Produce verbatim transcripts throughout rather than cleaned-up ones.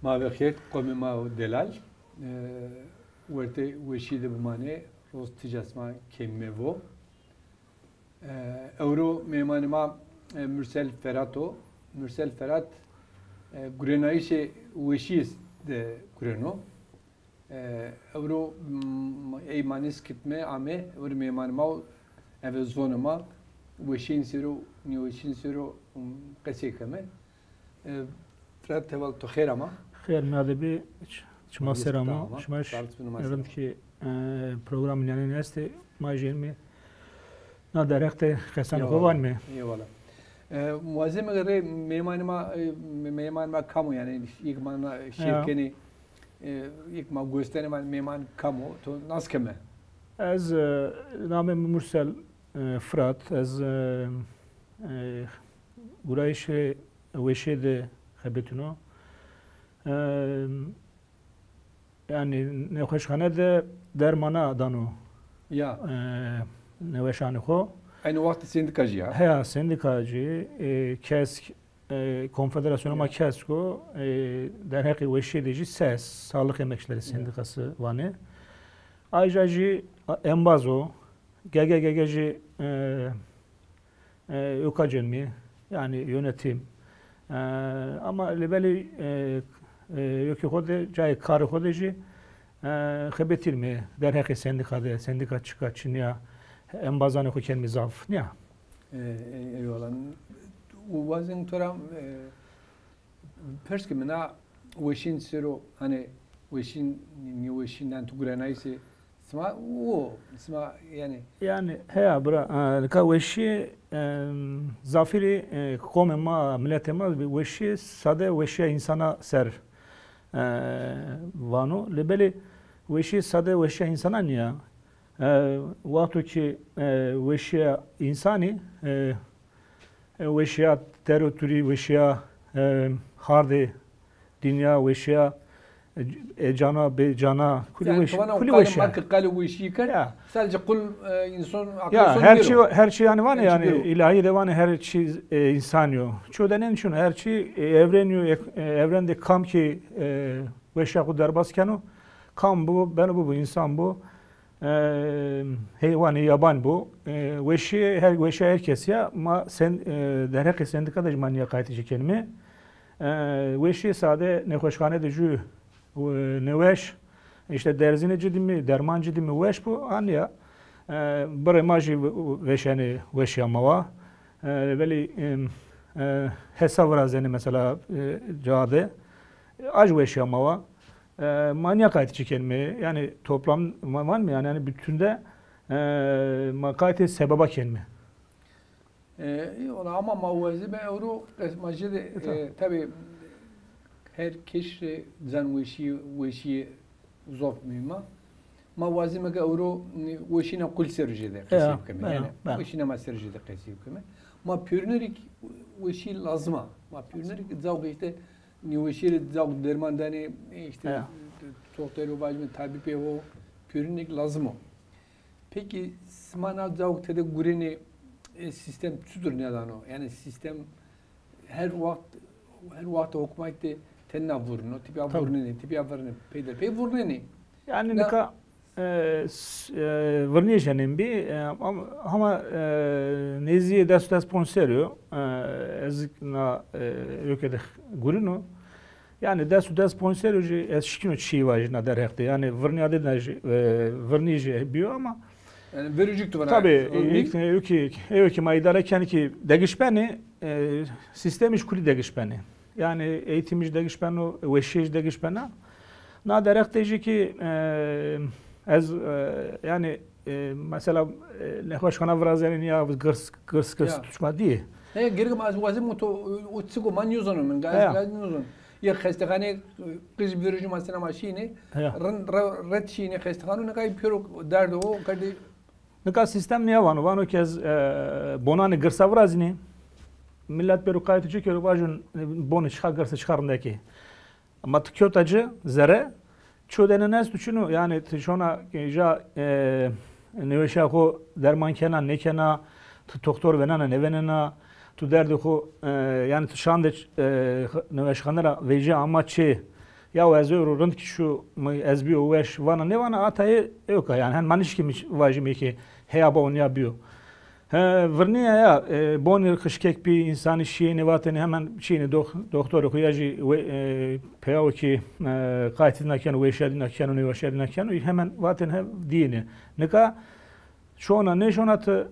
Ma ve xêr, qomê ma û delal. E, wertê weşî de bimanê, roz tîja sima kêmî vo. E, ewro mêmanê ma, e, Mursel Ferhat o. Mursel Ferhat, e, gurenayîşê weşî de gureno. E, ewro, m, ey ma nêskitme ame, ewro mêmanê ma o, eve zonê ma, weşîyên sero, nêweşîyên sero, m, qesey keme. E, Fırat Teval, to xêr ama. Xêr mîyade bî, ç-, çima ser ama. Şima rind ki, e, programê nîyanên estê, ma jî ênme na derheq de qesanê xo vanme. Eyvallah. E, wazeme ke rê mêmanê ma, e, me-, mêmanê ma kam o, yanî, yek ma na şêr kenê, e, yek ma gostenê ma mêman kam o, to nas keme. Ez, e, namê mi Mursel, e, Fırat, ez, e, e, gurayîşê weşîye de xebetîno. E, Yanî nexweşxane de dermana dano, ya, e, neweşanê xo. Eynî wext sendîka jî ya? Heya, sendîka jî, e, KESK, e, konfederasyona ma, ya, KESK o, e, derheqê weşîye de jî SES, Sağlık Emekçileri Sendikası vanê. Aja jî, a, embaz o. Gege gege jî, e, e, öka cênmî, yanî yönetim. E, ama lêbelê, e, e, ökê xo de, cayê karê xo de jî, e, xebetîrmî derheqê sendîka de, sendîka çik a, çi nîya, embazanê xo kenmî zaf, nîya. E, e, eyvallah. Wazên to ra, e, pers ke mi na weşîn sero, hanî weşîn, nêweşîn, yanî tu gurenayîşê sima o, sima yanî. Yanî heya bira, e, nika weşîye, e, zafîrî, e, qomê ma, miletê ma weşîye sade weşîya însana ser, e, vano. Lêbelê weşîye sade weşîya însana nîya. E, wexto ki, e, weşîya însanî, e, e, weşîya ter û turî, weşîya, e, hardê dinya, weşîya, e, e, cana, bê cana, kulî, yanî weş-, kulî weşîya. Ma ke qalê weşîye kerd, ya, sadece kul, e, însan, ya, her çî, her çî yanî vanê, yanî îlahî de vanê her çî, e, însanî yo. Ço de nênî çin o, her çî, e, evrenî yo, e, e, evren de kam ki, e, weşîya xo derbas keno, kam bo, beno bibo, însan bo, e, heywanî, yaban bo, e, weşîye her, weşîya her kesî ya. Ma sen, e, derheqê sendîka de jî ma nîya qaytê ci kenîme. E, weşîye sade nexweşxane de jû, e, neweş, îşte derzînê ci dîmî, derman ci dîmî weş bo, a nîya. E, birê ma jî we-, weşenê weşîya ma wa. E, belê, em, e, hesa virazenê mesela, e, ca de. Aj weşîya ma wa. E, ma nîya qaytê ci kenîme. Yanî toplam ma-, vanme yanî, yanî bütünde, e, ma qaytê sebeba kenîme. E, eyvallah, ama ma wazîme ewro qes-, ma jê de, e, tabî her keş rê zanweşîye, weşîye zof muhîm a. Ma wazîme ke ewro, e, weşîna kul ser jê de qesey bikeme. Yanî weşîna ma ser jê de qesey bikeme. Ma pêrune rê kî weşîye lazim a. Ma pêrune rê kî cawke îşte nêweşîye rê cawk derman danê, îşte toxtorê ho vajîme, tabîbê ho, pêrune rê kî lazim o. Peki sima na cawk tede gurenê, e, sîstem çutur nêdano? Yanî sîstem her wext, her wext hukmat de tenna vurneno, tepîya vurnenê, tepîya vurnenê, peyderpey vurnenê. Yanî nika, e, s-, e, vurnîyê jenên bî, e, am-, hama, e, nêzdîyê des û des ponc serrî yo, e, ez na, e, öke de gurîno. Yanî des û des ponc serrî yo jî ez şikîno çîyê vajî na derheq de. Yanî vurnîyade de jî, e, vurnî jî bîyo ama. Yanî verocîk tu vana. Tabî, ilk, ilk, ilk, ê yo ke ma îdare kenê kî degiş benê, e, sîstemî jî kulî degiş benê. Yanî eğitimî jî degiş beno, weşîye jî degiş bena. Na derheq de jî kî, e, ez, e, yanî, e, mesela, e, nexweşxana virazenê ya girs, girs, girs tuşma dîyê. He, gerek ma ez wazîme to, o çik o ma nêzano, min, ez nêzano. Yê xestexaneyê qij verocî ma sena ma şîyêne, rind, re-, ret şîyêne xestexano, nika pêro derd o, kerdê. Nika sîstem nîya vano, vano ke ez, e, bonanê girsa virazînî. Milet pêro qaytê ci kero, vajon, e, bonê çixa girs, çixa rindek ê. Ama ti kewta ci zere, ço de nêesto çin o, yanî ti şona, e, ja, e, nêweşa xo derman kena, nêkena, ti toxtor venena, nêvenena, tu derdê xo, e, yanî ti şandê, e, nêweşxane ra vejîya ama çê, Ya ez ewro rind kî şu, mi ez bîyo weş vana nêvana, a tayê ewka yanî. Hen ma nişkî mi vajîme kî heya ba o nîya bîyo. He, virnîya ya, e, bonî qijkek bî, însanî şîyêne vatêne hemen şîyêne dox-, doxtorê xo ya jî we-, e, peyawo kî, e, qaytî dîna keno, weşîya dîna keno, nêweşîya dîna keno, hemen vatêne he dîyêne. Nika şona nêşona ti,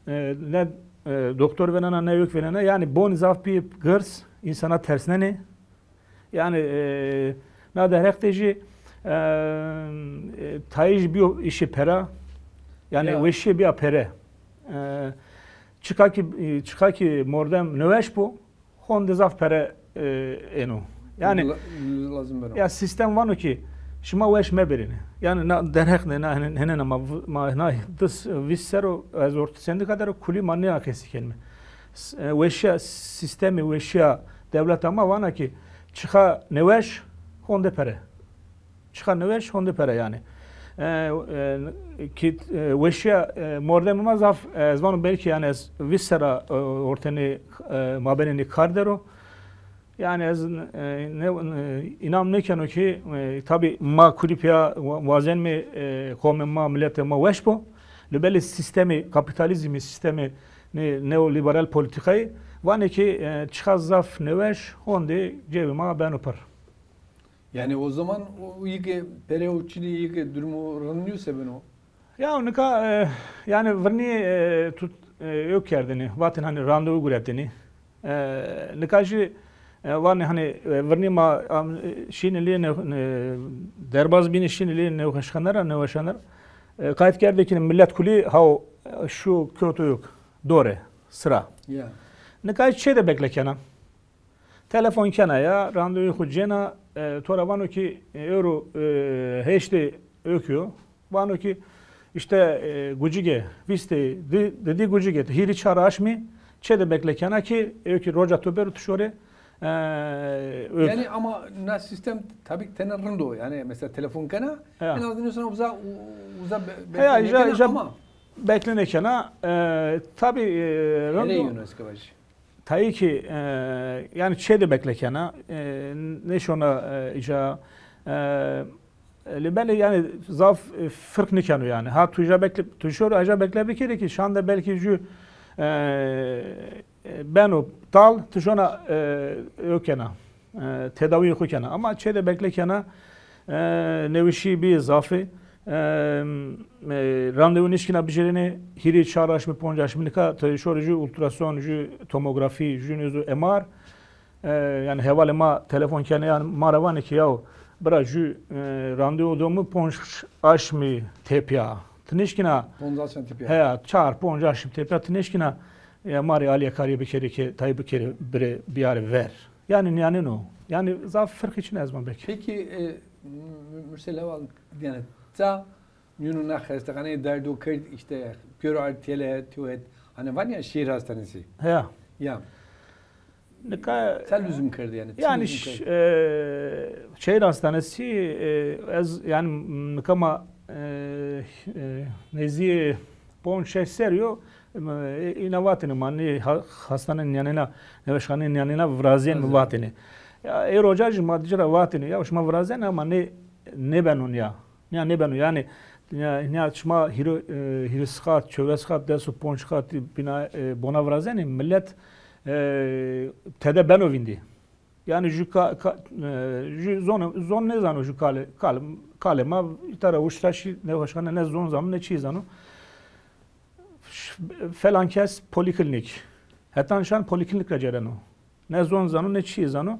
e, ne, e, doxtor vênena, ne ewk vênena, yanî bonî zaf bî girs, însana tersnenê. Yanî, e, na derheq de jî, e, e, tayî jî bîyo îşê pera. Yanî weşîye bîya pere. E, çiqa kî, e, çiqa kî mordem nêweş bo, honde zaf pere, e, êno. Yanî, lazim beno. Ya sîstem vano kî şima weş mebirêne. Yanî na derheq de na hene-, henena ma v-, ma na dis, vîst ser o ez ortê sendîka der o, kulî ma nêaqesî kenîme. S-, e, weşîya, sîstemê weşîya dewleta ma vana kî çiqa nêweş, honde pere. Çiqa nêweş, honde pere yanî. E, e, kî, e, weşîya, e, mordemê ma zaf, e, ez vano belkî yanî ez vîst sera, e, ortenê, e, mabenê nê kar der o. Yanî ez, e, ne, e, înam nêkeno kî, e, tabî ma kulî pîya wa-, wazenîme, e, qomê ma, miletê ma weş bo. Lê belê sîstemê kapîtalîzmî, sîstemê nê-, neoliberal polîtîkayî vanê kî, e, çiqa zaf nêweş, honde cêbê ma beno pir. Yanî o zaman o yî ke pere o çinî, yî ke durumo rind nîyo, se beno? Ya nika, e, yanî virnî, e, tut, e, ewk kerdêne, vatêne hanî randewu guretêne. E, nika jî, e, vanê hanî, e, virnî ma am, e, şîne lê ne, ne, derbaz bîne şîne lê nêweşxane ra, nêweşxane ra. E, qayt kerdê kî milet kulî haw, e, şu kewto ewk, dore, sira. Ya. Nika çê de bekle kena. Telefon kena ya, randewuyê xwu cêna, e, to ra vano kî, e, ewro, e, heştê ewk yo. Vano kî, îşte, e, gucike, vîstê, di, di, di gucike, hîrî çar aşmî çê de bekle kena kî, ewkî roca to bero tu şorê, e, ewk. Yanî ama na sîstem tabî tene rind o. Yanî mesela telefon kena, en azından uza, u-, uza be-, bekleme kena ama. Bekle nêkena, e, tabî, e, rind o. Tayê kî, e, yanî çê de bekle kena, e, nêşona, e, îca, e, lê belê yanî zaf, e, firq nêkeno yanî. Ha tu îca bekle, tu şor îca bekle bikerê kî şan de belkî jü, e, e, beno tal, tu şona, e, ew kena, e, tedawîyê xwu kena. Ama çê de bekle kena, e, nêweşî bî zafî. E, e, randewu nişkîna bicêrêne, hîrê çar aşmî, ponc aşmî nika ti şorê jü ultrason, jü tomografî, jü nêzo M R. E, yanî hevalê ma telefon kenê, yanî ma ra vanê kî yaw bira jü, e, randewu do mi ponc aşmî tepîya. Ti nêşkîna. Ponc aşmî tepîya. Heya, çar, ponc aşmî tepîya, ti nêşkîna, e, ma rê alîyekarîye bikerê kî tayê bikerê birê biyarê ver. Yanî nîyanên o. Yanî zaf firqî çin ez ma belkî. Pekî, e, Mü-, Mürsel Heval, yanî ta nîno na xestexaneyê derdo kerd, îşte pêro ard tele, tewet, hanî vanê ya şehir hastanesi. Heya. Ya. Nika ta luzum kerd yanî, ti yanî luzum kerd? E, şehir hastanesi, e, ez yanî nika ma, e, e, nêzdîyê ponc şeş serrî yo, e, îna vatêne ma nê ha-, hastaneyê nîyanêna, nêweşxaneyê nîyanêna virazîyêne mi vatêne. Ya, ê roca jî ma ci ra vatêne, ya şima virazêne ama nê, nêbeno nîya. Nîya nêbeno. Yanî, nîya, nîya şima hîro, e, hîris qat, çewres qat, des û ponc qat bîna, e, bona virazenê, milet, e, tede beno vîndî. Yanî jü ka-, ka-, e, jü zon, zon nêzano jü kalê, kalê, kalê ma îta ra uşt ra şî nêweşxane, ne zon zano ne çî zano. Ş-, falan kes polîklînîk. Hetan şan polîklînîk ra cêreno. Ne zon zano ne çî zano.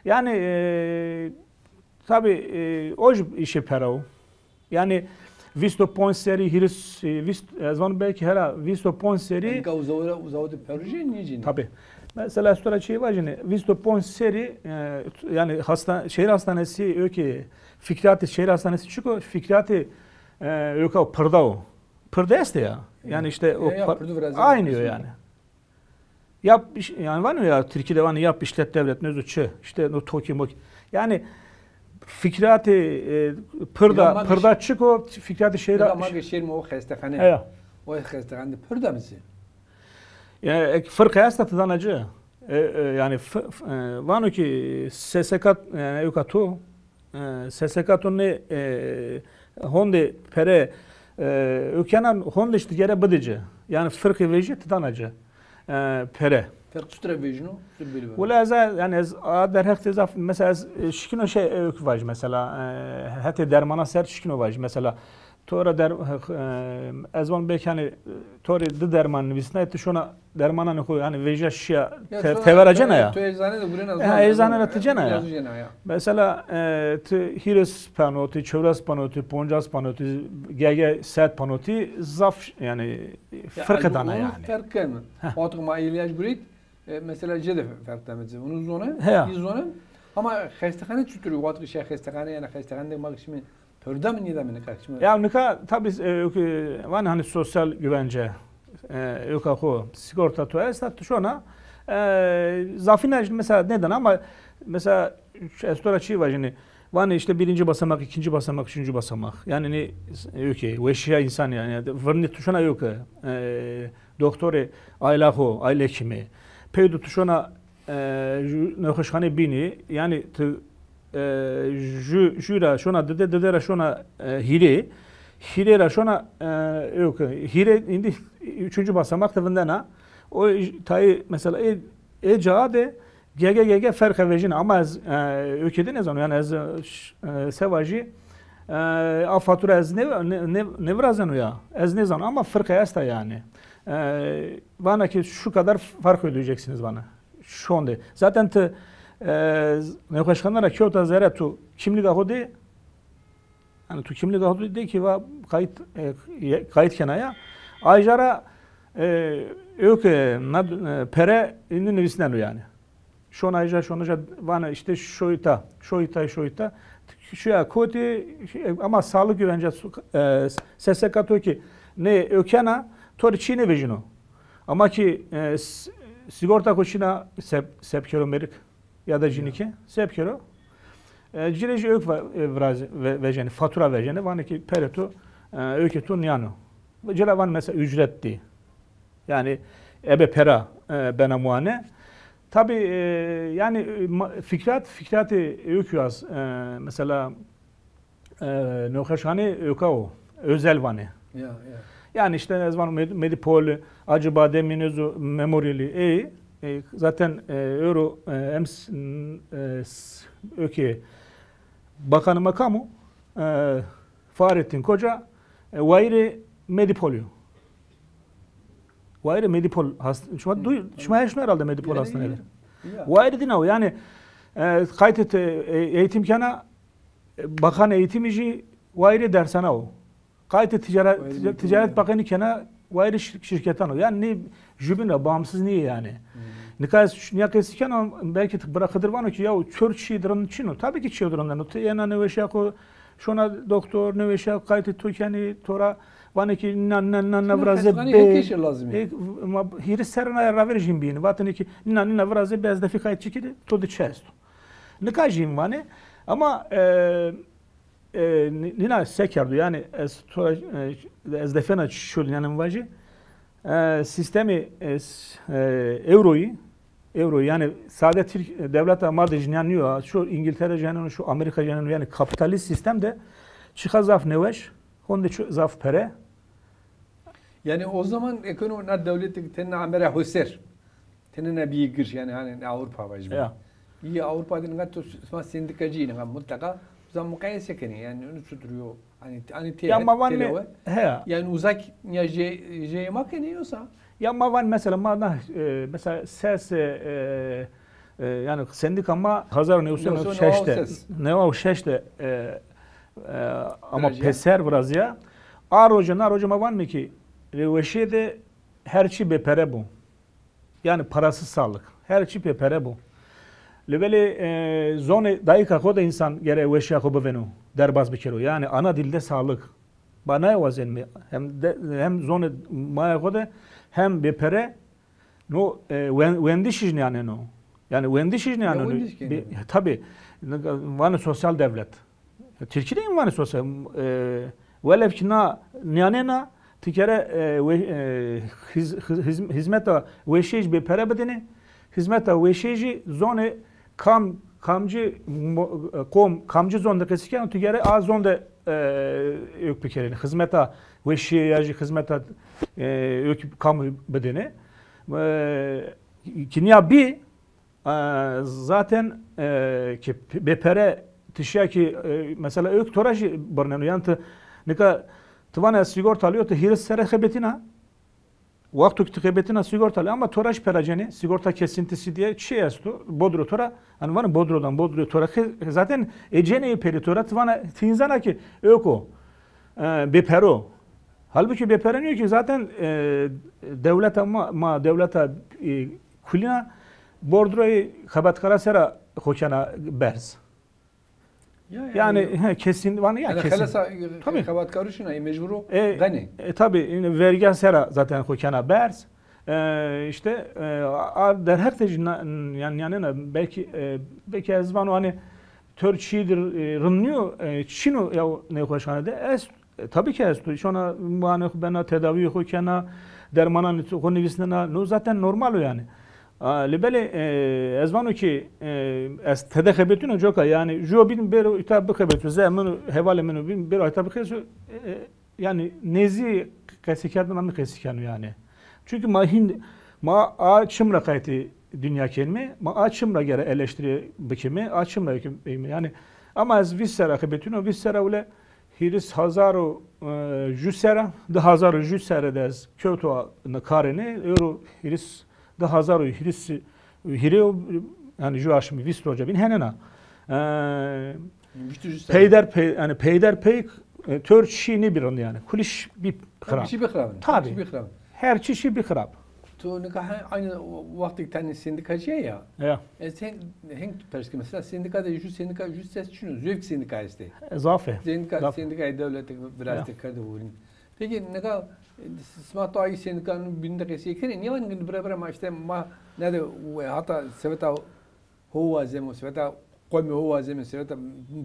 Yanî, e, tabî, e, o jî îşê pera o. Yanî vîst û ponc serrî, hîris, e, vîst, ez vano belkî hera vîst û ponc serrî. Nika uzawa, uzawa de perujê nêcînî. Tabî. Mesela ez to ra çîyê vajîne, vîst û ponc serrî, e, yanî hasta-, şehir hastanesi, ökê fikriyatê şehir hastanesi çik o, fikriyatê, e, öka pirda o. Pirde estê ya. Yanî îşte o ya, ya, par-, pirdu virazî aynî yo yanî. Yap iş-, yanî vano ya, Tirkî de vano yap işlet devlet, nêzo çi. Îşte no TOKİ mokî. Yanî fikriyatê, e, pirda, pirda çik o, fikriyatê şehir. Ma ke şêrîme o xestexane. Heya. O xestexane de pirda mi zî? Ya, ek firqe esta ti zana ci. E, e, yanî f-, f-, e, vano kî S S K, yanî ewka to, E, S S K to nê, e, hondê pere, e, ewkena hondê şi ti gere bidê ci. Yanî firqê vejîye ti dana ci. E, pere. Ferq çutir vejîno? Wele ez a, yanî ez a derheq de zaf, mesela ez, e, şikino şey, e, ewk vajî mesela, e, hetê dermana ser şikino vajî mesela. To ra der-, e, ez van belkî, yanî, to rê di derman nivîsnay, ti şona dermananê xo, yanî vejîya şîya te-, tevera cena ya. To eczane de gurena. Ha, eczane ra ti cena ya. Yazı cena ya. Mesela, e, ti hîris panotî, çewres panotî, poncas panotî, gege sed panotî zaf, yanî, firqe dana yanî. Ferq keme. Wexto ma îlaj gurît, e, mesela jê de ferq deme ci. Onu zone, heya, î zone. Ama xestexane çutur? Wexto şî xestexane, yanî xestexane de ma şimdi perde mi, nîde mi nika şimdi? Ya nika tabi, e, yok, e, van hani sosyal güvence, e, yok xo, sigorta to esta, tu şona, e, zafîna işte mesela neden ama mesela şu estora çi vajini, vanê işte birinci basamak, ikinci basamak, üçüncü basamak. Yani ne, yok ki, weşiya insan yani, vırnı tuşuna yok ki, e, doktorê aîla xo, aîle hekîmî. Peydo tu şona, e, ju nexweşxanê bînî, yanî tu, e, ju, ju ra şona dide, dide ra şona, e, hîrê, hîrê ra şona, e, yok, hîrê îndî üçüncü basamak de vindena. O tayê mesela ê, ê cağa de gege gege ferqe vejîna. Ama ez, e, ökê de nêzano. Yanî ez, e, ş-, e, se vajî, e, a fatura ez nê, nê, nê, nêvirazeno ya. Ez nêzano ama firqe esta yanî. E, vana ki şu kadar fark ödeyeceksiniz bana. Şonde. Zaten ti, e, nexweşxane ra kewta zere tu kimlîga xo dê, yanî tu kimlîga xo dê ki va kayıt, e, ye-, kayıt kena ya. Ayja ra, e, yok, e, na, e, pere îndî nivîsneno yanî. Şona ja, şona ja, vana işte şoyta, şoyta, şoyta. Şuya kotî, şey, ama sağlık güvence, e, S S K to ki nê ökena, to rê çî nêvejîno. Ama ki, e, s-, sigorta ko şina sep-, sepkero merik ya da cinîke, sepkero. E, ci rê jî ök va-, e, viraz-, ve-, vejeni, fatura vejeni, vanê ki pere to, e, ökê to nîyano. Ci ra van mesela ücret dî. Yanî ebe pera, e, bena muane. Tabi, e, yanî, e, ma-, fikrat, fikratê ewk yo az, e, mesela, e, nexweşxanê ewka o, özel vanê. Ya, ya. Yanî işte ez vano Med-, Medipol, Acıbadem, Minezo, Memorialî, ey, e, zaten, e, euro, e, em s-, n-, e, s-, ökê bakanê ma kam o, e, Fahrettin Koca, e, wayîrê Medipolî yo. Wayîrê Medipol hast-, şima duy-, şima eşno herhalde Medipol hastanede. Wayîrê dîna o. Yanî, e, qaytê ti, e, eğitim kena, e, bakan eğitimi jî wayîrê dersana o. Qaytê ticara-, tica-, ticaret bakanî kena wayîrê şir-, şirketan o. Yanî nê jubîn ra bağımsız nîyê yanî. Nika ez ş-, nîya qesî kena, belkî ti bira Xidir vano ki ya çor çî rind çin o. Tabi ki çîyo rind o. Ti ena nêweşîya xo şona doktor, nêweşîya qaytê to kenî, to ra vanê ki nîna, nîna, nîna, nîna virazê bê. E, ma hîris serrî na raver jîn bîyînî. Vatêne ki nîna, nîna virazê bê, ez defî qayt çikî de, to de çi esto. Nika jîn vanê. Ama, e, e, nî-, nîna se kerdo? Yanî ez to ra, e, ez defîna şo nîyanên vajî. E, sîstemê, e, s-, e, euroyî, euro, yanî sade Tirk, e, dewleta ma de jî nîya nîyo, şu Îngîltere jî yanî, şu Amerîka jî yanî, yanî kapîtalîst sîstem de çixa zaf nêweş, honde çi zaf pere. Yanî o zaman ekonomi na dewletê tenê na Amerîka ho ser. Tenê na bîyê gir, yanî hani Avrupa vajîme. Ya. Yê Avrupa de nika to sima sendîkacî, nika mutlaka zan muqayese kenê. Yanî onu çutur yo. Hani, hani tê, ya ma van têlewe. He. Yanî uzak ya je-, jê ma kenê yosa. Ya ma van mesela ma na, e, mesela ses, e, e, yanî sendîka ma hezar û new sey û newsey û şeş de, new sey û şeş de, e, e, ama peser virazîya. A roje, na roje ma van mi ki rêweşîye de her çî bêpere bo. Yanî parasız sağlık. Her çî pê pere bo. Lê belê, e, zonê dayîka xo de însan gere weşîya xo bivêno, derbaz bikero. Yanî ana dilde sağlık. Ba naye wazenîme hem de, hem zonê maya xo de hem bêpere, no, e, wen-, wendiş jî nîyaneno. Yanî wendiş jî nîyaneno. Tabî, vanê sosyal devlet. Tirkî de învanê sosyal, e, welev ki na nîyanena, ti kere, e, we-, e, hiz-, hiz-, hiz-, hizmeta weşîye jî bêpere bidinê, hizmeta weşîye jî zonê kam Kamcî mo-, qom, kamcî zon de qesî keno, tu gere a zon de, e, ewk bikerêne. Xizmeta weşîye ya jî xizmeta, e, ewk kamu bidêne. E, ki nîya bî, e, zaten, e, ki bêpere ti şîya ki, e, mesela ewk to ra jî birneno. Yan ti nika ti vana sigortalî yo, ti hîris serre xebetîna. Wexto ki ti xebetîna sigorta lê, ama to ra jî pera cenê, sigorta kesintisi diye çi esto, bodro to ra, yanî vana bodrodan bodro to ra xe-, zaten ê cenê pêrê to ra, ti vana ti înzana ki ewk o, e, bêpero. Halbuki bêpere nîyo ki zaten, e, dewleta ma, ma dewleta, e, kulîna bodroyê xebatkara sera xo kena berz. Ya, yanî, yanî, he, kesin, vanî ya, yanî kesin. Xelesa, e, tabii, xebatkarû şina, e, mecbur o, e, xenê. E, tabii, yanî vergîya sera zaten xo kena berz. E, işte, e, a, derheq de jî na-, yanî, yanî na, belkî, e, belkî ez vano, hanî, tör çîdir, e, rind nîyo, e, çin o ya nexweşxane de. Ez E, tabii ki esto. Şona muayene xo bena, tedavîyê xo kena, dermanan xo nivîsnena. No zaten normal o yanî. A, lê belê, e, ez vano ki, e, ez tede xebetîno coka, yanî jû bîn bêro îta bixebetîyo, ze min û hevalê min û bîn bêro îta bixebetîyo, e, e, yanî nêzî qesîkerdina mi qesî keno yanî. Çunkî ma hîn, ma a çim ra qaytî dinya kenîme, ma a çim ra gere eleştiri bikîme, a çim ra bikîme. Yanî, ama ez vîst serre xebetîno, vîst serre wile hîris hezar û, e, jû serre, di hezar û jû serre de ez kewto nikarêne, ewro hîris, di hezar û hîris, hîrê û, yanî jû aşmî vîst roca bîn henena. E, vîst û jû serre. Peyder pey, yanî peyder pey, e, tör çî nêbî rind yanî. Kulî şî bî xirab. Her çî bî xirab. Tabii. Her çî şî bî xirab. Tu nika he-, aynı wextê tenê sendîkacî ya. Ya. Ez heng, heng tu pers ke, mesela sendîka de jû sendîka, jû ses çin o, zewk sendîka estê. E, zaf ê. Sendîka, zaf. Sendîkayê dewlete virastê kerde vurîn. Peki nika, e, sima to ayî sendîkanû bîn de qesey kenê, nîya vanî bira bira ma işte ma ne de, e, hata seveta ho wazeme, seveta qomê ho wazeme, seveta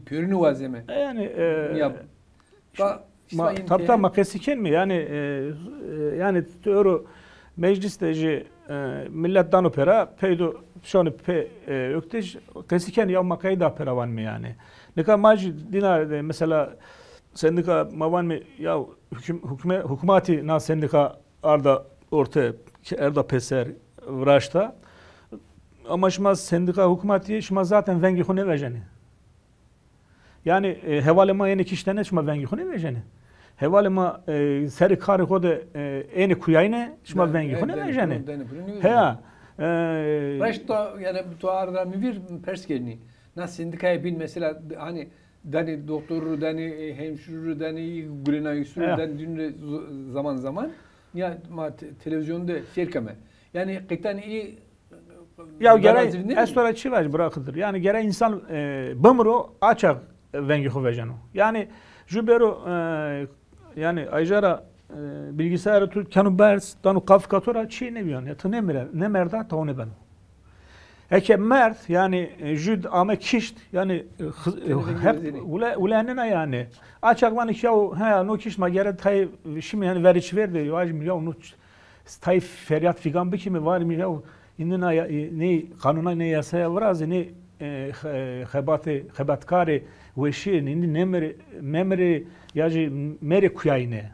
pêrûnî wazeme. E, yanî, e, ya, ta, ma, tabî ta ma qesî kenîme, yanî, e, e, yanî tu ewro meclîs de jî, e, milet dano pêra, peydo şonî pê, e, ewk de jî qesî kenîme ya ma qeyda pêra vanîme yanî. Nika ma jî dîna, e, mesela sendîka ma vanîme ya huküm-, hukme-, hukmatî na sendîka arda orte, ke-, erda pêser, viraşta. Ama şima sendîka hukmatî, şima zaten vengê xo nêvejenê. Yanî, e, hevalê ma ênê kiştene, şima vengê xo nêvejenê. Hevalê ma, e, serê karê xo de, e, ênê kuyayîne, şima vengê xo nêvejenê. Heya. E, reşt to, yanî to arda mi vîr pers kenî. Na sendîkayê bîn mesela, hanî, danê doktor ro, danê, e, hemşîre ro, danê gurêna îsû ro, danê dîn ro z-, zaman zaman. Ya ma te-, televîzyon de seyr keme. Yanî qeytan î. Ya gerek, ez to ra çi vajî bira Xidir. Yanî gerek însan, e, bimiro, a çax vengê xo vejeno. Yanî jû bêro, e, yanî ajara, e, bilgisayarê tu keno berz, dano kafka to ra, çî nêbîyan. Ya ti nêmire, nêmerda, taw nêbeno. Eke merd, yanî, e, jû ame kişt, yanî, e, xiz-, e, hep ule-, ulenena yanî. A çax vanî ki yaw, he, no kişt ma gere tay şimî yanî verê çi vêrdê, vajîme yaw no ç-, tay feryad fîgan bikîme, varîme yaw, îndî na ya-, e, nê qanûna, nê yasaya virazê, nê, e, xe-, xebatê, xebatkarê weşîye, îndî nêmirê, memirê ya jî merê kuyayîne.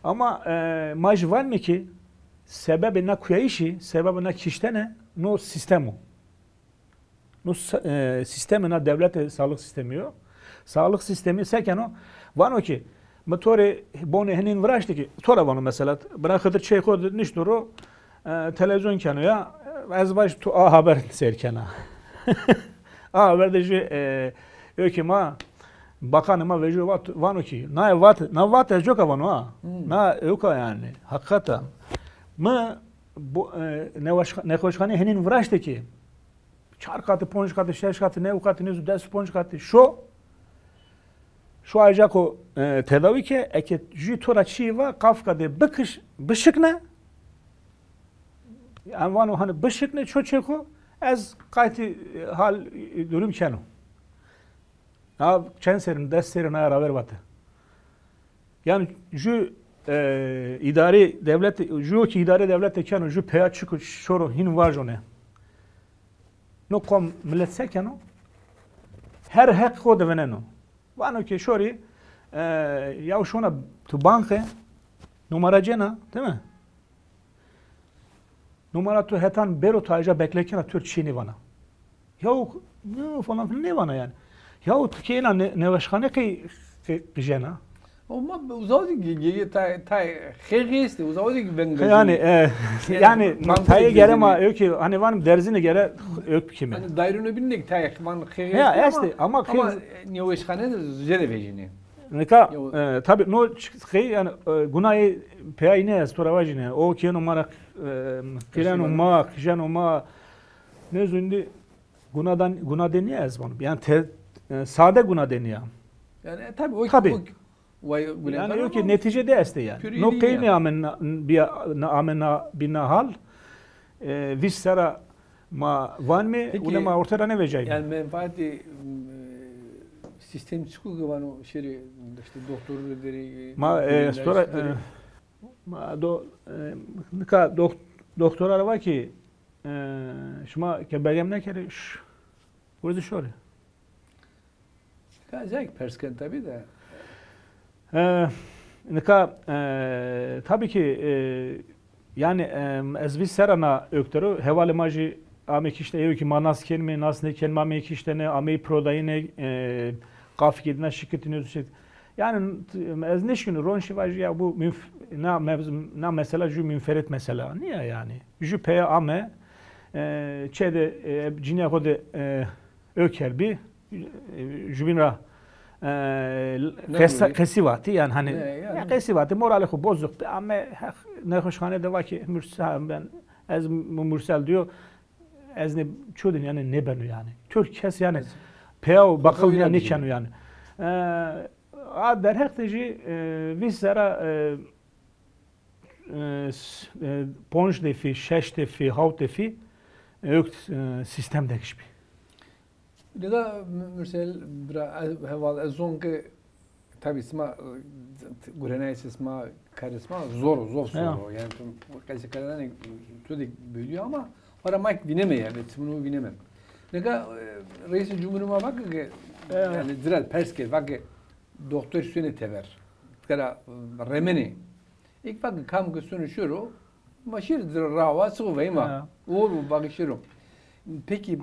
Ama, e, ma jî vanîme ki, sebebê na kuyayîşî, sebebê na kiştene no sîstem o. No se-, e, sîstemê na dewlete, sağlık sîstemî yo. Sağlık sîstemî se keno? Vano ki, mi to rê bonê hinîn viraştî ki, to ra vano mesela, bira Xidir çê xo de nişto ro, e, televîzyon keno ya, ez vaj tu A Haber seyr kena. A Haber de jû, e, yo ki ma, bakanê ma vejîyo vat-, vano ki, na vat-, na vate ez coka vano ha. Hmm. Na ewka yanî, heqîqet a. Mi bo-, e, neweşxa-, nexweşxanê hinîn viraştê ki, çar qatî, ponc qatî, şeş qatî, new qatî, nêzû des û ponc qatî şo, şo aja ko, e, tedawî ke, eke jû to ra çîyê va, kafka de bikiş-, bişikne, yanî vano hanî bişikne, ço çê ko, ez qaytî, e, hal, e, durum keno. Ha, çend serî, des serî naya raver vate. Yanî jû, e, îdarê dewlete, jû ki îdarê dewlete keno, jû peya çik o şoro hîn vajone. No qom milet se keno? Her heq xo de vineno. Vano ke şorî, e, yaw şona tu banke, numara cena, değil mi? Numara tu hetan bêro tu aja bekle kena, tu çî nêvana. Yaw, ne falan filan nêvana yani. Yaw tu kêna ne-, neweşxane qey, qey qijena. O ma uzaw di ge-, ge-, tay, tay xêxê estê, uzaw di veng. Yani, e, yani, yani, tayê gere ma, yok ki, hani vanım derzine gere yok ki mi? Hani dairunu binnek tay, van xêxê estê. Ya, estê, ama, ama neweşxane de zêde vejînê. Nika, e, tabi, no ç-, xey, yani, e, gunayê peyay ne ez, to ra vajîne. O kêno ma ra, e, qireno ma, qijeno ma, ne zû indi gunadan, guna de nîya ez vano. Yani te-, e, sade guna de nîya. Yani, e, tabi, o, tabi. O, vay, yani, yok ki, neticede estê yani. No qey nî ame na, bi-, na, ame na, bi na hal, e, vîst sera ma vanme, peki, une ma orte ra nêvecayme. Yani menfaatê, e, sistem çik o ki vano şêrê, işte, doktorû rê derê, e, ma, e, doktorû rê sonra, derê, e, ma do-, e, nika dok-, doktora ra va ki, e, şima ke begem nekerê, ş-, wurzi şorê. Nika ez zek pers ken tabi de. E, nika, e, tabi ki, e, yani, e, ez vîst sera na öktero, hevalê ma jî amê kişte, eyo ki ma nas kenmê, nas nêkenmê, amê kiştene, amey prodayine, e, qafî kê dina şikitîne, şey. Yani, t-, ez nêşkîno ron şî vajî ya bu münf-, na mevz-, na mesela jü münferit mesela. Nîya yani? Jü peye ame, e, çê de, e, cinîya xo de, e, öker bî, e, jübîn ra, e, qesa-, qesî vatî, yani hani, ya qesî vatî, moralê xo bozuk bi, ame, heq, nexweşxane de va ki, Mürsel, ben, ez Mü-, Mürsel diyor, ez ne, çodin yani ne beno yani. Türk kes yani, peyaw bakıl ya ne keno yani. E, a derheq de jî, e, vîst sera, e, e, s-, e, ponc defî, şeş defî, hawt defî, e, ökt, e, sistem dekiş bî. Nika Mü-, Mürsel bira, e, heval, ez zon ke, tabi sima, e, gurenayê sima, karê sima zor, zor, zor o. Yani tu qesê kerdene tu de bölüyor ama ora ma vîneme ya, ve timunu vîneme. Nika, e, Reîsê Cumhurî ma vake ke, yani direkt pers ke, vake doktor suyene tever. Kara, e, remene. Êk vake kam ke sono şêro, ma şêrî rawa çiqo veyma. O vake şêro. Peki,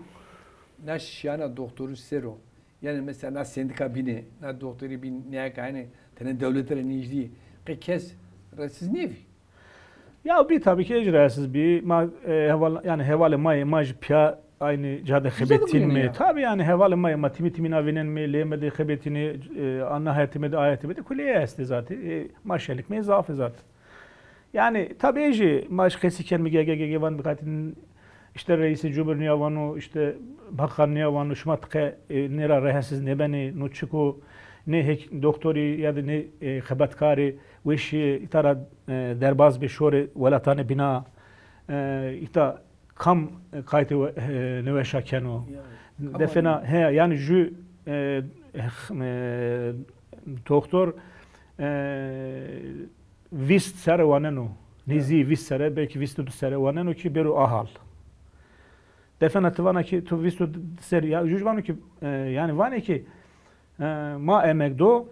na şiyana doktorû ser o? Yani mesela na sendîka bîne, na doktorî bîn, nîya ke hanî tenê dewlete rê nêjdî, qey kes rahatsız nêbî? Ya bî tabi ki ecî rahatsız bî. Ma, e, heval, yani hevalê ma yê, ma jî piya aynı ca de xebetînmê. Tabi yani hevalê ma yê, ma timî timî na vînenmê, lê me de xebetînê, e, ana hetî me de, a hetî me de kulê estê zaten. E, ma şenikmê zaf ê zaten. Yani tabi ejî ma jî qesî kenmê ge, ge, ge, ge van bikatîn, işte reîsê cumhur nîya vano, işte bakan nîya vano, şima tiqe, e, nê ra rahatsız nêbenê, no çik o, nê hek-, doktorî ya da nê, e, xebatkarî weşî îta ra, e, derbaz bê şorê welatanê bîna, e, îta kam qaytê we-, e, nêweşa keno. Defena, he, yani jü, e, e, doktor, e, vîst sere waneno. Nêzî vîst sere, belkî vîst û di sere waneno ki bêro a hal. Defena ti vana ki tu vîst û di serî, ya, jü jî vano ki, e, yani vanê ki, e, ma emek do,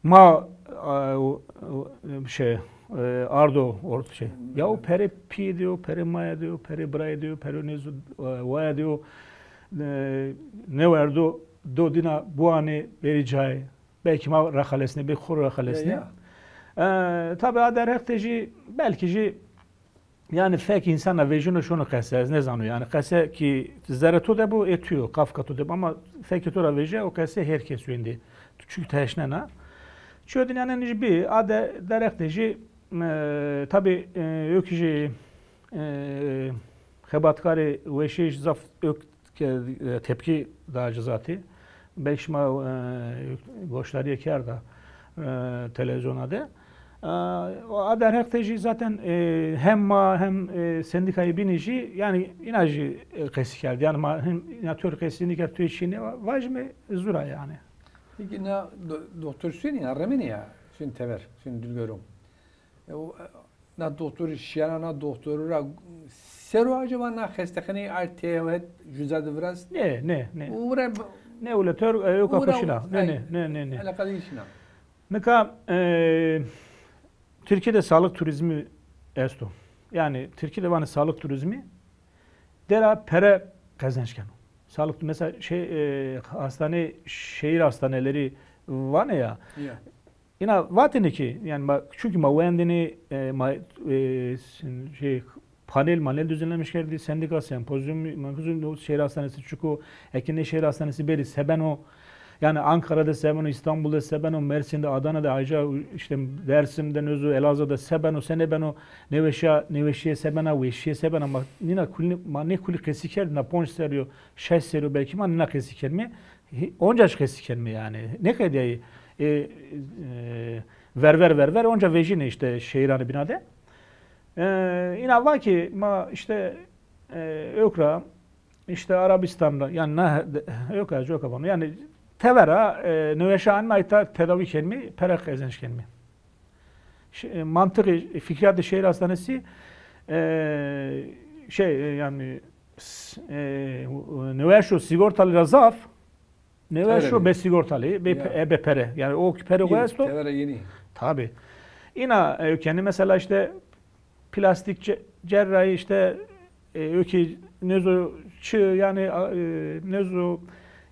ma, e, o, o, şey, e, ardo or-, şey. Ya o perê pîyê de yo, perê maya de yo, perê birayê de yo, perê nêzû, e, waya de yo, e, nêwerdo, do dina buanê verî cayê. Belkî ma rexelesnê, belkî xo rexelesnê. Ya, ya. E, tabi a derheq de jî, belkî jî, yani fek însana vejîno şono qese, ez nêzano yani. Qese ki zerê to de bo, ê tu yo, qafka to de bo, ama fekê to ra veje, o qese her kes wendê. Tu çik teşnena. Çiyo din yani jî bî, a de, derheq de jî, e, tabi, e, yok jî, e, xebatkarê weşî jî zaf yok ke, e, tepkî da ci zatî. Belkî şima, e, goşdarîye kerda, e, televîzyona de. E, o a derheq de jî zaten, e, hem ma hem, e, sendîkayê bînî jî, yani îna jî, e, qesî kerd. Yani ma hem îna tewr qesî nîkerd, tu çî nêvajîme, zûr a yani. Peki na do-, doktor Hüseyin ya, remene ya, Hüseyin Tever, Hüseyin Dülgöro. E, o, e, na doktorî şiyana, na doktorî ra ser o acaba na xestexaneyî ard têhet jû ca de virast? Nê, nê, nê. O ra b-, Ne ewletor, e, ewka xo şina. Ne, ne, ne, ne, ne. Eleqadî şina. Nika, e, Tirkî de sağlık turizmi esto. Yani Tirkî de vanê sağlık turizmi dera pere qezenç keno. Sağlık, mesela şey, e, hastane, şehir hastaneleri vanê ya. Ya. Îna vatêne ki, yani ma, çünkü ma wendêne, e, ma, e, s-, şey, panel manel düzenlemiş kerdî, sendika, sempozyum, sempozyum, şehir hastanesi çik o, eke nê şehir hastanesi bêrî se beno, yani Ankara de se beno, İstanbul de se beno, Mersin de, Adana de, ayrıca işte Dersim de, nêzo, Elazığ de se beno, se nêbeno, nêweşîya, nêweşîye se bena, weşîye se bena, ma nîna kulî, ma nê kulî qesî kerd, na ponc serrî yo, şeş serrî yo belkî ma nîna qesî kerdîme. Hi-, onca jî qesî kenîme yani. Nêqedîyayî, e, e, verver verver onca vejîne işte şehîranê bîna de. E, îna va ki ma işte, e, ewk ra, işte Arabistan ra, yani na, ewk ra coka vano. Yani tever ra, e, nêweşa anîme, ayta tedawî kenîme, pere qezenç kenîme. Ş-, e, mantığı, e, fikriyatê şehir hastanesi, e, şey, e, yani s-, e, nêweşo sigortalı ra zaf, nêweşo bê sigortalı, bê pe-, e, bê pere. Yani o ki pere o esto. Tevera yenî. Tabii. Îna, e, ewk kenî mesela işte plastik ce-, cerrahi işte, e, ewkî nêzo çi yani, a, e, nêzo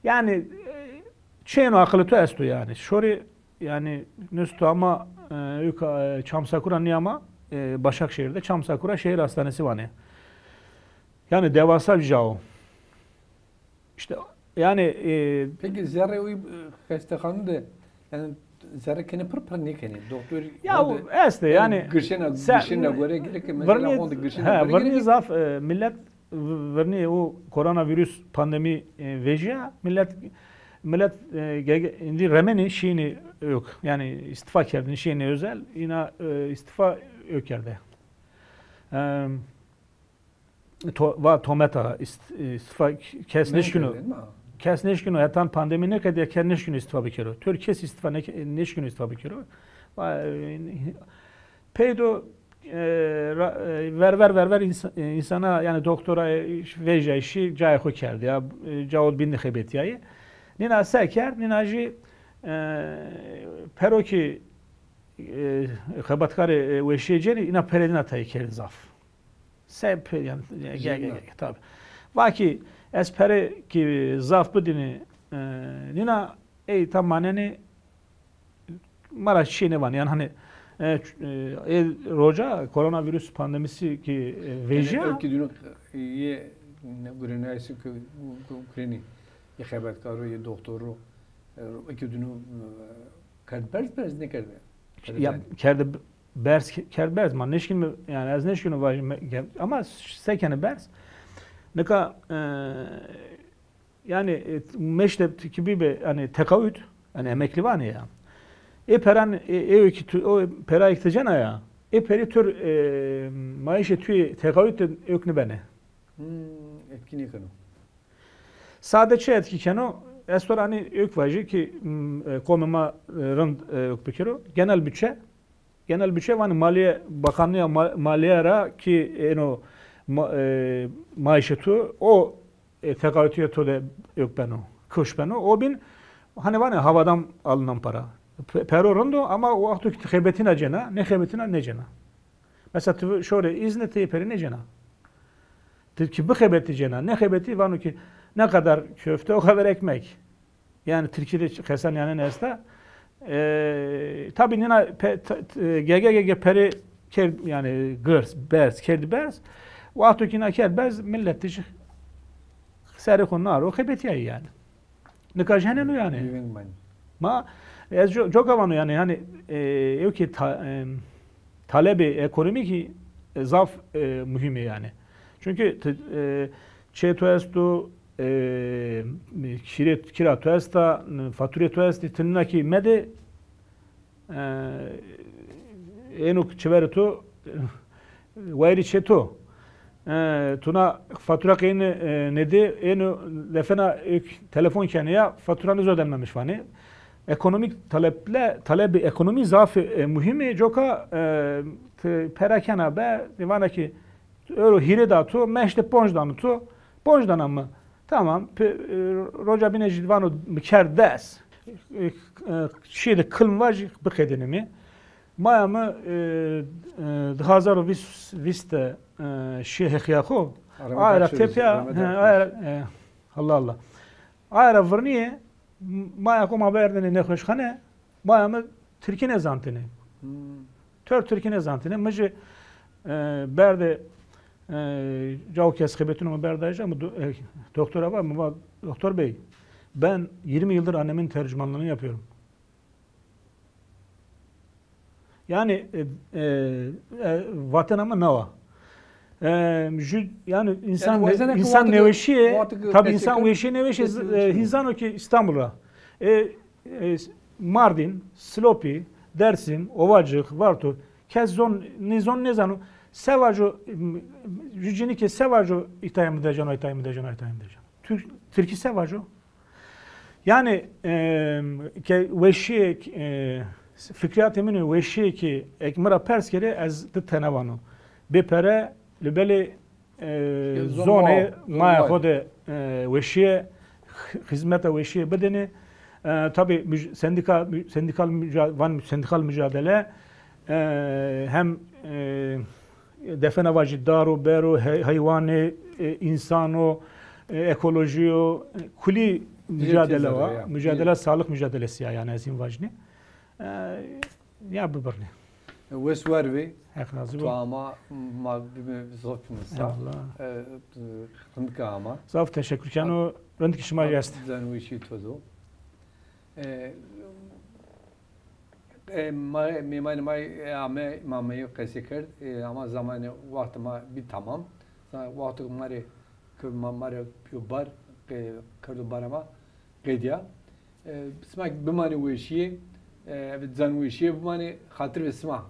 yani, e, çi êno aqilê to esto yani. Şorî yani nêsto ama, e, ewka, e, Çamsakura nîya ama, e, Başakşehir'de Çamsakura Şehir Hastanesi vanê. Yani devasa bir ca o. İşte yani, e, peki zerrê o, e, xestexane de yani zerre kenê pir pir nêkenê. Doktor ya o estê yani, girşena, girşena gore gerek mesela honde girşena gore gerek. Virnî zaf, e, millet v-, virnî o koronavirüs pandemi, e, vejîya millet, millet, e, ge-, ge-, îndî remenî şînî ewk. Yani istifa kerdinî şînî özel, îna, e, istifa ewk kerde. Em, To-, va tometa ist-, istifa kes nêşkîno. Kes nêşkîno, hetan pandemi nêqedîya, kes nêşkîno istifa bikero. Tür kes istifa nêke-, nêşkîno istifa bikero. Va, e, peydo, e, ra-, e, verver verver ins-, e, însana, yani doktora, e, vejîyayî şî, cayê xo kerdî ya, e, cawod bîn de xebetîyayî. Nîna se kerd, nîna jî, e, pero ki, e, xebatkarê, e, weşîye cênî, îna pere nîna tayê kerdî zaf. Se pe-, yani, ge-, ge-, ge-, tabii. Va ki ez pere ki zaf bidînî, e, nîna ey ta manenî ma ra çî nêvanê. Yani hani, e, ç-, e, ê roca koronavirüs pandemisi ki, e, vejîya. Ewkî dîno yê ne gurînayîsî ki, ku-, kurênî. Yê xebatkaro, yê doktor ro, e, ewkî dîno, e, kerd berz, berz nêkerde. Ya, kerde berz, kerd berz. Ma nêşkînîme, yani ez nêşkîno vajî me-, ge-, ama se kenê berz. Nika, e, yani, e, meşte ki bîbe, yani teqawüt, yani emekli vanê ya. Ê peran, e, ê ki tu, o perayê ki ti cena ya. Ê perî tur, e, maîşê tuyê teqawüt de ewk nêbenê. Hmm, etkî nêkeno. Sade çi etkî keno? Ez to ra anî ewk vajî ki, m, e, qomê ma, e, rind, e, ewk bikero. Genel bütçe, genel bütçe vanê maliye, bakanlîya ma-, maliye ra ki êno ma-, e, maîşê tu, o, e, teqawutîya to de ewk beno, koş beno. O bîn, hani vanê havadan alınan para. Pe-, pero rind o ama o wexto ki ti xebetîna cena, nêxebetîna nêcena. Mesela ti şorê îzne ti yê perî nêcena. Ti ki bixebetî cena, nêxebetî vano ki ne kadar köfte o kadar ekmek. Yani Tirkî de qesa nîyanên esta. E, tabî nîna pe-, t-, t-, gege gege perê kerd, yani girs, berz, kerdî berz. Wexto ki na kerd berz, millet de jî serê xo naro xebetîyayî yani. Nika jî henên o yani. Living money. Ma, ez co-, coka vano yani, hani, e, ewkê ta-, e, talebê ekonomîkî, e, zaf, e, muhîm ê yani. Çünkü ti, e, çê to esto, e, kîrê, kîra to esta, faturê to estî, ti nîna kî medê, e, êno çiverê to, wayîrê çê to. E, tu na fatura qeyne, e, nêdê, êno defena, e, telefon kenê ya, fatura nêzo ödenmemiş vanê. Ekonomîk taleple, talebê ekonomî zaf, e, muhîm ê, coka, e, ti pera kena be, vana ki, euro hîrê da to, meşte ponc dano to, ponc dana mi. Tamam, pe, e, roca bîne jî vano mi kerd dest. E, e, şîyê de kilm vajî biqedêne mi. Maya mi, e, e, di hazar û vîst, vîst de, e, şîye heqiya xo. Aya ra tepya, he, aya ra, e, Allah Allah. Aya ra virnîye, m-, maya xo ma berdêne nexweşxane, maya mi tirkî nêzantêne. Hmm. Tör tirkî nêzantêne. Mi jî, e, berdê, e, cawo ke ez xebetûne mi berdayî ja, mi do-, e, doktora va, mi va, "Doktor bey, ben yirmi yıldır annemin tercümanlığını yapıyorum." Yani, e, e, e, vatena mi nawa. E, jü-, yani insan, yani, insan neweşiye, tabi insan weşiye neweşiye, e, hîn zano ki İstanbul ra. E, e, Mardin, Silopi, Dersim, Ovacık, Varto, kes zon, nê zon nêzano, se vaco, m, jü cinîke se vaco îtaya mi dejeno, îtaya mi dejeno, îtaya mi dejeno. Türk, Tirkî se vaco? Yani, e, ke weşiyê, e, fikriyatê min o, weşiyê ki ek mi ra pers kerê, ez di tene vano. Bê pere, lê belê, e, zonê maya xo de, e, weşiyê, xizmeta weşiyê bidêne. E, tabi müc-, sendika, mü-, sendikal müca-, van sendikal mücadele, e, hem, e, defena vajî daro, bero, he-, heywanê, e, însano, e, ekolojî yo, e, kulî mücadele wa. Mücadele, sağlık mücadelesi ya, yani ez hîn vajîne. E, ya bibirnê. Wes wer bê. Heq razî bo. Tu ama ma bîme zaf bîme sağ. Eyvallah. E, rind ke ama. Zaf teşekkür keno, rind ki şima jî est. Zan weşî to do. E, E, ma, mêmanê ma, e, ame, ma meyo qesê kerd, e, ama zamanê, wextê ma bî tamam. Za-, wexto ke ma rê, ke ma, ma rê pîyo bar, qe-, kerdo bara ma, qedîya. E, sima bimanê weşîye, e, eve zan weşîye bimanê, xatir ve sima.